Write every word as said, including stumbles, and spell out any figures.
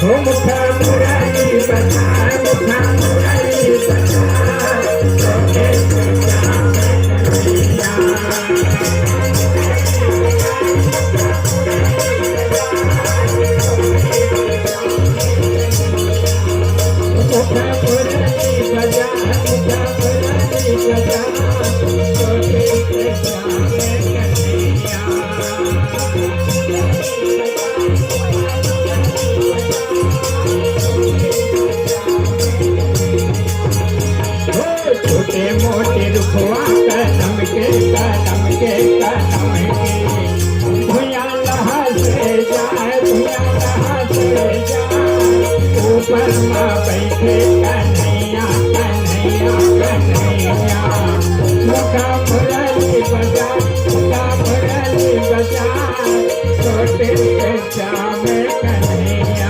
हो मुखा मुरली बजा, मुखा मुरली बजा, तोके छोटे मोटे रुखवा कदम के, कदम के, कदम के। भुइयां लहसे जाए, भुइयां लहसे जाए। ऊपर मा बैठे कन्हैया, कन्हैया, कन्हैया। मुखा मुरली बजा, मुखा मुरली बजा। छोटे से श्याम कन्हैया।